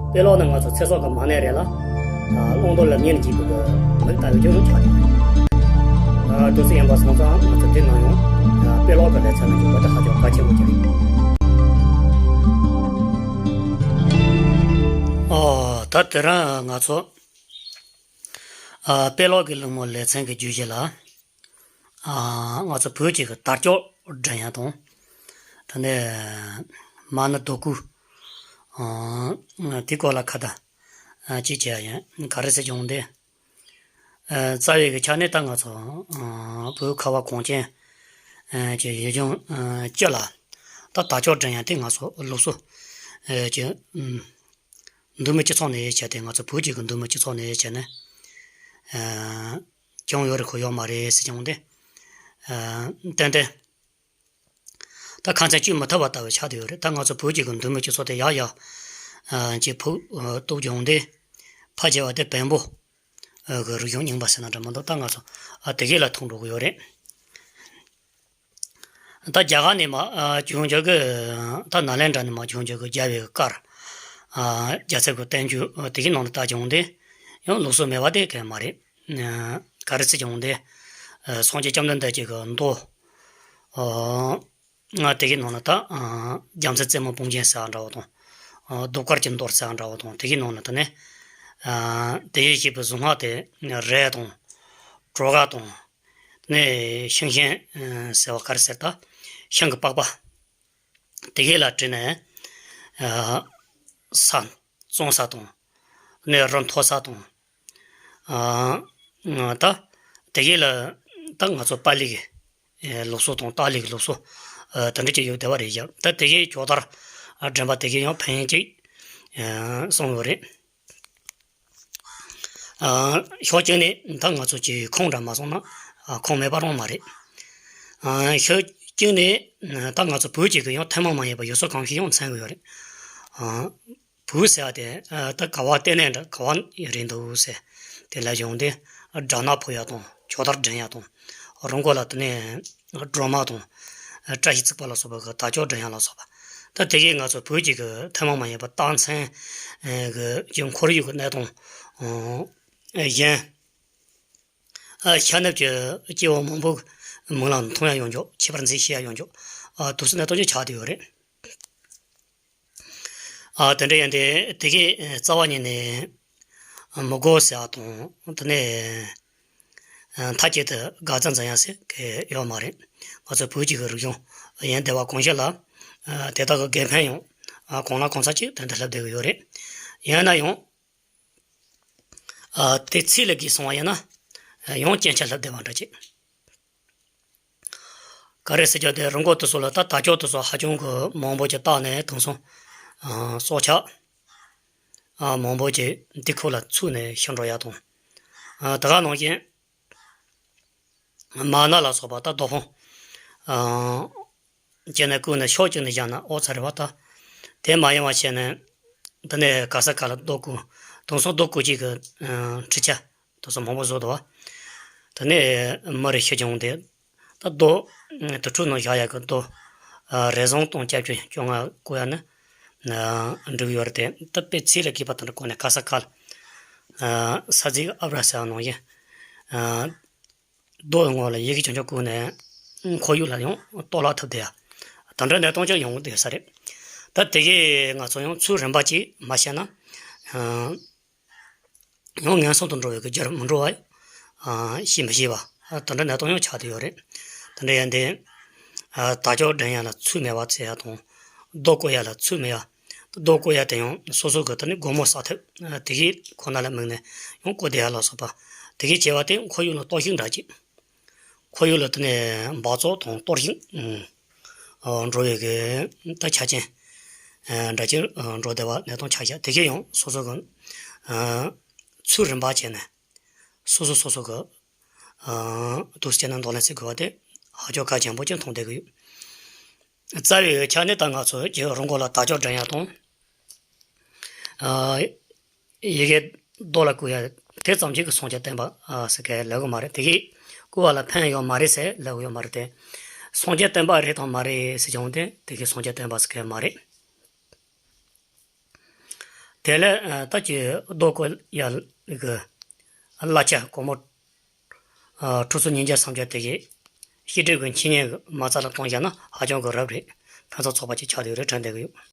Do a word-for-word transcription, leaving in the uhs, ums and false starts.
དཔེ་ཀློག་ནི་ང་ཚོ་ཚེ་སྲོག་གི་མ་ཎི་རེད་ལ། ཨ། བླང་དོར་ལ་ཉན་གྱིས་པའི་མིག་ལྟ་བུའི་རྒྱུ་ཆགས་ཡོད། ཨ། དུས་ཚོད་ཡིན་པ་སོང་ཙང་ང་ཚོ་འདི་ནང་ཡང་། ཨ། དཔེ་ཀློག་གི་ལེ་ཚན་ནང་འཇུག་པ་དེ་ཧ་ཅང་གལ་ཆེན་པོ་ཅིག་རེད། ཨོ། ད་དེ་རིང་ང་ཚོ། ཨ། དཔེ་ཀློག་གི་སློང་མོ་ལེ་ཚན་གྱི་བརྗོད་གཞི་ལ། ཨ། ང་ཚོ་བོད་ཀྱི་དར་ལྕོག་སྒྲེང་ཡག་དང་། དེ་ནས་མ་ཎི་རྡོ་བརྐོས། ཨ། དེའི་སྐོར་ལ་ཁ་བརྡ། ཨ། ཅིག་བྱས་ཡིན། ག་རེ་ཟེར་གྱི་འོང་དེ། ཨ། རྩ་བའི་གི་ཆ་ནས་ད་ང་ཚོ། ཨ། བོད་ཁ་བ་གངས་ཅན། ཨ། གྱི་ཡུལ་ལྗོངས། ཨ། སྤྱི་ལ་ད་དར་ལྕོག་སྒྲེང་ཡག་དེ་ང་ཚོ་ལུགས་སྲོལ། ཨ། གྱི། ཨ། མདོ་སྨད་སྤྱི་ཚོགས་ནས་བྱས་ཏེ། ང་ཚོ་བོད་ཀྱི་གི་མདོ་སྨད་སྤྱི་ཚོགས་ནས་བྱས་ནས། ཨ། བྱུང་ཡོད་རེད། ཁོ་ཡོད་མ་རེད་ཟེར་གྱི་འོང་དེ། ཨ། ཏན་ཏན་ད་ཁ་མཚམས་གཅོད་མི་ཐུབ་པ་ལྟ་བུ་ཆགས་བསྡད་ཡོད་རེད། ད་ང་ཚོ་བོད་ཀྱི་གི་མདོ་སྨད་སྤྱི་ཚོགས་དེ་ཡག་ཡག། ཨ། ཅིག་ཕུགས། ཨ། གཏུགས་ཀྱི་འོང་དེ། ཕལ་ཆེ་བ་དེ་བོན་པོ། ཨ། གི་རིག་གཞུང་རྙིང་པ་ཟེར་ན་འདྲ་མི་འདུག་ད་ང་ཚོ། ཨ། དེ་གས་ལ་ཐུག་འགྲོ་གི་ཡོད་རེད། ད་རྒྱ་གར་ནས་མར། ཨ། བྱུང་འགྱོ་གི། ད་ནཱ་ལེནྡྲ་ནས་མར་བྱུང་འགྱོ་གི་རྒྱལ་བའི་བཀའ། ཨ། རྒྱལ་ཚབ་ཀྱི་བསྟན་བཅོས། ཨ། དེ་གའི་ནང་ལ་ལྟ་བྱུང་སྟེ། ཡང་ལུགས་སྲོལ་མེད་པ་དེ་གང་ཡང་མ་རེད། ཨ། ག་རེ་ཟེར་བྱུང་སྟེ། ཨ། སངས་རྒྱས་བཅོམ་ལྡན་འདས་ཀྱི་གི་མདོ། ཨ། ང་དེ་གའི་ནང་ལ་ད། ཨ། རྒྱལ་མཚན་རྩེ་མོ་དཔུང་ཅན་ཟེར་བ་འདྲ་བོ་དང་། ཨ། གདུགས་དཀར་གྱི་མདོ་ཟེར་བ་འདྲ་བོ་དང་། དེ་གའི་ནང་ལ་དེ་ནས། ཨ། དེ་བཞིན་གཤེགས་པའི་གཟུངས་སྔགས་དེ་རས་དང་། གྲོ་ག་དང་། དེ་ནས་ཤིང་ཤིང་། ཨ། ཟེར་བ་ག་རེ་ཟེར། ད་ཤིང་གི་པགས་པ་དེ་གས་ལ་བྲིས་ནས། ཨ། ས་བཙོང་ས་དང་། དེ་ནས་རི་མཐོ་ས་དང་། ཨ། ད་དེ་གས་ལ་ད་ང་ཚོ་པཱ་ལི་གི། ཨ། ལུགས་སྲོལ་དང་ཏཱ་ལའི་གི་ལུགས་སྲོལ། ཨ། དེ་འདྲ་ཅིག་ཡོད་བསྡད་པ་རེད་ཡ། ད་དེ་གའི་ཇོ་དར། ཨ། སྒྲེང་པ་དེ་གས་ཡང་ཕན་ཡོན་ཅིག། ཨ། གསུངས་ཡོད་རེད། ཨ། ཕྱོགས་གཅིག་ནས་ད་ང་ཚོ་ཅིག་ཁུངས་འདྲ་མ་སོང་ན། ཨ། ཁུངས་མེད་པ་རང་མ་རེད། ཨ། ཕྱོགས་གཅིག་ནས་ད་ང་ཚོ་བོད་ཀྱི་གི་ཡང་ཐུན་མོང་མ་ཡིན་པ་ཡུལ་སྲོལ་གང་ཞིག་ཡང་མཚོན་གི་ཡོད་རེད། ཨ། བོད་ཟེར་བ་དེ། ཨ། ད་ག་བ་ལྟེ་གནས་འདྲ། ག་བ་རེད་འདུག་ཟེར། དེ་ལ་བྱུང་སྟེ་སྦྲ་ནག་ཕུ་ཡག་དང་། ཇོ་དར་སྒྲེང་ཡག་དང་། རི་མགོ་ལ་དེ་ནས་སྒྲོལ་མ་དང་། ཨ། བཀྲ་ཤིས་བརྩེགས་པ་ལ་སོགས་པ་གི་དར་ལྕོག་སྒྲེང་ཡག་ལ་སོགས་པ། ད་དེ་གས་ང་ཚོ་བོད་ཀྱི་གི་ཐུན་མོང་མ་ཡིན་པ་རྟགས་མཚན་གི་ཀྱི་ཁོར་ཡུག་གི་གནས་སྟངས། ཨ། གཞན། ཨ། ཤ་གནབ་ཀྱི་སྐྱེ་བོ་མང་པོ་མིག་ལམ་མཐོང་ཡག་ཡོང་ཆོག། ཁྱད་པར་མཛེས་ཤེས་ཡག་ཡོང་ཆོག། ཨ། དུས་ཚོད་ནས་གཏོང་རྒྱུ་ཆགས་བསྡད་ཡོད་རེད། ཨ། དེ་འདྲ་ཡིན་དེ། དེ་གའི་རྩ་བ་ཉིད་ནས་མི་དགོས་ཟེར་བ་དང་། དེ་ནས་མཐའ་གཅིག་ཏུ་དགག་བྱ་འཛིན་ཡག་ཟེར་གི་ཡོད་མ་རེད། ང་ཚོ་བོད་ཀྱི་གི་རིག་གཞུང་ཡིན་བསྡད་པ་གང་ཞིག་ལ། ཨ། དེ་དག་གི་དགེ་ཕན་ཡང་གང་ལ་གང་འཚམ་ཅིག་དོན་དུ་སླེབས་བསྡད་ཀྱི་ཡོད་རེད། ཡིན་ན་ཡང་། ཨ། དེ་ཚད་ལས་བརྒལ་སོང་བ་ཡིན་ན། ཡང་རྐྱེན་ཆག་སླེབས་བསྡད་པ་འདྲ་ཅིག། ག་རེ་ཟེར་རྒྱུ་དེ། རི་མགོ་དེ་ཚོ་ལ་ད་དར་ལྕོག་དེ་ཚོ་ཧ་ཅང་གི་མང་པོ་ཅིག་བཏགས་ནས། དེང་སང་། ཨ། སྲོག་ཆགས། ཨ། མང་པོ་ཅིག་འདི་ཁུལ་ལ་ཚུད་ནས་ཤི་འགྲོ་ཡག་དང་། ཨ། དེ་ག་ནང་བཞིན་མ་ཎི་ལ་སོགས་པ་ད་རྡོ་ཕུང་། ཨ། བྱས་ནས་བརྐོས་ནས་ཕྱོགས་གཅིག་ནས་བཞག་ན་ཨོ་ཙི་རེད་པ། ད་དེ་མ་ཡིན་པ་བྱས་ནས། འདི་ནས་ག་ས་ག་ལ་རྡོ་བརྐོས། དེང་སང་རྡོ་བརྐོ་བྱེད་ཀྱི། ཨ། འཕྲུལ་ཆས་དེ་ཚོ་མང་པོ་བཟོས་འདུག་པ། དེ་ནས་མི་རེ་ཤི་བྱུང་སྟེ། ད་རྡོ་དུར་ཁྲོད་ནང་བཞག་ཡག་གི་རྡོ། ཨ། རེ་ཟུང་སྟོང་བརྒྱད་བརྒྱ་བཅོ་ལྔ་བརྐོ་ཡག་ནི། ཨ། འགྲིག་ཡོད་རེད་དེ། ད་དཔེ་ཚད་ལས་བརྒལ་བ་དེ་འདྲ་བརྐོས་ནས་ག་ས་ག་ལ། ཨ། ས་འཛིན་ཨབ་ར་ཟེར་བ་ནང་བཞིན། ཨ། རྡོ་ངོས་ལ་ཡི་གེ་ཆུང་ཆུང་བརྐོས་ནས་ཁོར་ཡུག་ལ་ཡང་གཏོར་བརླག་ཐེབས་བསྡད་ཡག། དེ་འདྲ་གནས་སྟངས་ཀྱང་ཡོང་གི་བསྡད་ས་རེད། ད་དེ་གས་ང་ཚོ་ཡང་ཚུལ་རིམ་པ་ཅིག་མ་བྱས་ན། ཨ། ཡང་ངན་སོང་དུ་འགྲོ་བའི་གི་རྒྱུར་མི་འགྲོ་བ། ཨ། ཤེས་མི་ཤེས་པ། ཨ། དེ་འདྲ་གནས་སྟངས་ཡང་ཆགས་བསྡད་ཡོད་རེད། དེ་འདྲ་ཡིན་དེ། ཨ། དར་ལྕོག་སྒྲེང་ཡག་ལ་ཚུལ་མེད་པ་བྱེད་ཡག་དང་། རྡོ་བརྐོ་ཡག་ལ་ཚུལ་མེད་ཡག། རྡོ་བརྐོ་ཡག་དེ་ཡང་སོ་སོ་གི་དེ་ནི་སྒོ་མོ་བསགས་ཐབས། ཨ། དེ་གས་ཁོ་ན་ལ་དམིགས་ནས་ཡང་བརྐོ་བསྡད་ཡག་ལ་སོགས་པ། དེ་གས་བྱས་པ་དེ་ཁོར་ཡུག་ལ་གཏོར་བཤིག་འདྲ་ཅིག། ཁོར་ཡུག་ལ་དེ་ནས་འབག་བཙོག་དང་གཏོར་བཤིག། ཨ། འགྲོ་བའི་གི་ད་ཆ་རྐྱེན། ཨ། འདྲ་ཅིག། ཨ། འགྲོ་བསྡད་པ་གནས་སྟངས་ཆགས་བཞག། དེ་གས་ཡང་སོ་སོ་གི། ཨ། ཚུལ་རིམ་པ་བྱས་ནས་སོ་སོ་སོ་སོ་གི། ཨ། འདུག་སེ་བྱས་ནས་འདོར་ལེན་བྱེད་དགོས་པ་དེ་ཧ་ཅང་གལ་ཆེན་པོ་ཅིག་མཐོང་བསྡད་ཀྱི་ཡོད། རྩ་བའི་ཆ་ནས་ད་ང་ཚོ་གི་རི་མགོ་ལ་དར་ལྕོག་སྒྲེང་ཡག་དང་། ཨ། ཡི་གེ་རྡོ་ལ་བརྐོས་ཡག་དེ་ཙམ་གྱིས་སངས་རྒྱས་བསྟན་པ། ཨ། ཟེར་གི་ལབ་ཀྱི་མ་རེད། དེ་གས་བརྐོས་པ་ལ་ཕན་ཡོད་མ་རེད་ཟེར་ལབ་ཀྱི་ཡོད་མ་རེད་དེ། སངས་རྒྱས་བསྟན་པ་རེད་དང་མ་རེད་ཟེར་བྱུང་སྟེ། དེ་གས་སངས་རྒྱས་བསྟན་པ་ཟེར་གི་མ་རེད། དེ་ལས་ད་ཅི་རྡོ་བརྐོས་ཡ་གི་གླ་ཆ་སྒོར་མོ་ཁྲི་ཚོ་ཉིས་བརྒྱ་སུམ་བརྒྱ་དེ་གའི་ཤེས་སྒྲིག་གི་འཆད་ཉན་གི་མ་རྩ་ལ་གཏོང་བཞག་ན་ཧ་ཅང་གི་རབ་རེད། ཕན་ཐོགས་ཚོགས་པ་ཅིག་ཆགས་བསྡད་ཡོད་རེད་དྲན་བསྡད་ཀྱི་ཡོད།